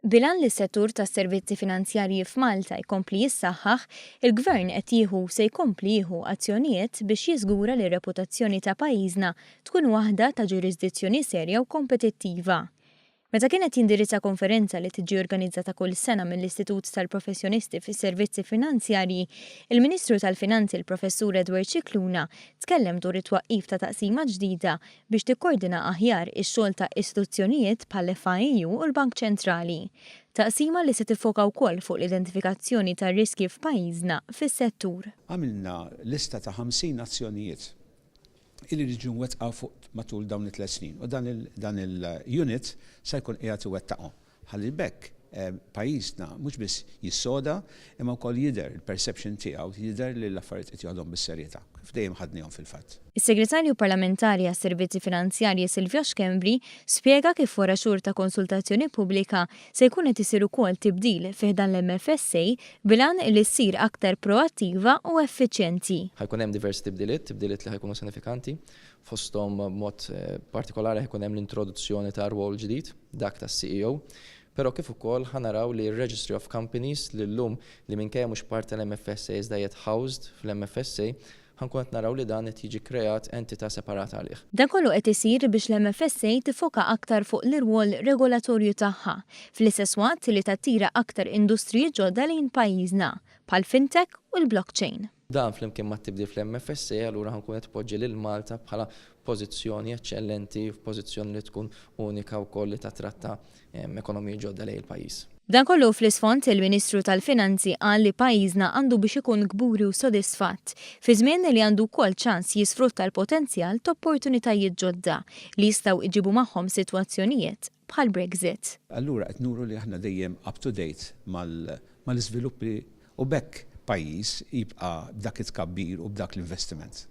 Bil-għan li s-settur tas-servizzi finanzjarji f'Malta jkompli jissaħħaħ, il-Gvern qed jieħu u se jkompli jieħu azzjonijiet biex jiżgura li r-reputazzjoni ta' pajjiżna tkun waħda ta' ġurisdizzjoni serja u kompetittiva. Meta kien qed jindirizza konferenza li tiġi organizzata kull sena mill-Istitut tal-Professjonisti fis-Servizzi Finanzjarji, il-Ministru tal-Finanzi l-Professur Edward Scicluna tkellem dwar it-twaqqif ta' taqsima ġdida biex tikkordina aħjar ix-xogħol ta' istituzzjonijiet bħall-FIAU u l-Bank Ċentrali. Taqsima li se tiffoka wkoll fuq l-identifikazzjoni tar-riskji f'pajjiżna fis-settur. Għamilna lista ta' 50 azzjonijiet illi jridu jiġu mwettqa fuq matul dawn it-tliet snin u dan il-unit se jkun qiegħed iwettaqhom ħalli b'hekk pajjiżna mhux biss jissoda imma wkoll jidher il-perception tiegħu jidher li l-affarijiet qed joħodhom bis-serjetà, kif dejjem ħadnihom fil-fatt. Is-Segretarju Parlamentari għas-Servizzi Finanzjarji Silvio Schembri spjega kif wara xhur ta' konsultazzjoni pubblika se jkun qed isir ukoll tibdil fi ħdan l-MFSA bil-għan li ssir aktar proattiva u effiċjenti. Ħa jkun hemm diversi tibdiliet, tibdiliet li ħa jkunu sinifikanti. Fosthom b'mod partikolari ħa jkun hemm l-introduzzjoni ta' rwol ġdid, dak tas-CEO. Però kif ukoll ħa naraw li r-Registry of Companies li llum li minkejja mhux parti tal-MFSA iżda qiegħed housed fl-MFSA, ħa nkunu qed naraw li dan qed jiġi kkreat entità separata għalih. Dan kollu qed isir biex l-MFSA tiffoka aktar fuq l-irwol regolatorju tagħha, fl-istess waqt li tattira aktar industriji ġodda lejn pajjiżna, bħall-fintech u l-blockchain. Dan flimkien mat-tibdil fl-MFSA allura ħa nkun qed tpoġġi lil Malta bħala pożizzjoni eċċellenti, f'pożizzjoni li tkun unika wkoll li tattratta ekonomiji ġodda lejn il-pajjiż. B'dan kollu fl-isfond, il-Ministru tal-Finanzi qal li pajjiżna għandu biex ikun kburi u sodisfatt, fi żmien li għandu wkoll ċans jisfrutta l-potenzjal t'opportunitajiet ġodda li jistgħu jġibu magħhom sitwazzjonijiet bħal Brexit. Allura qed nuru li aħna dejjem up to date mal-iżviluppi u b'hekk pajjiż jibqa' b'dak it-tkabbir u b'dak l-investiment.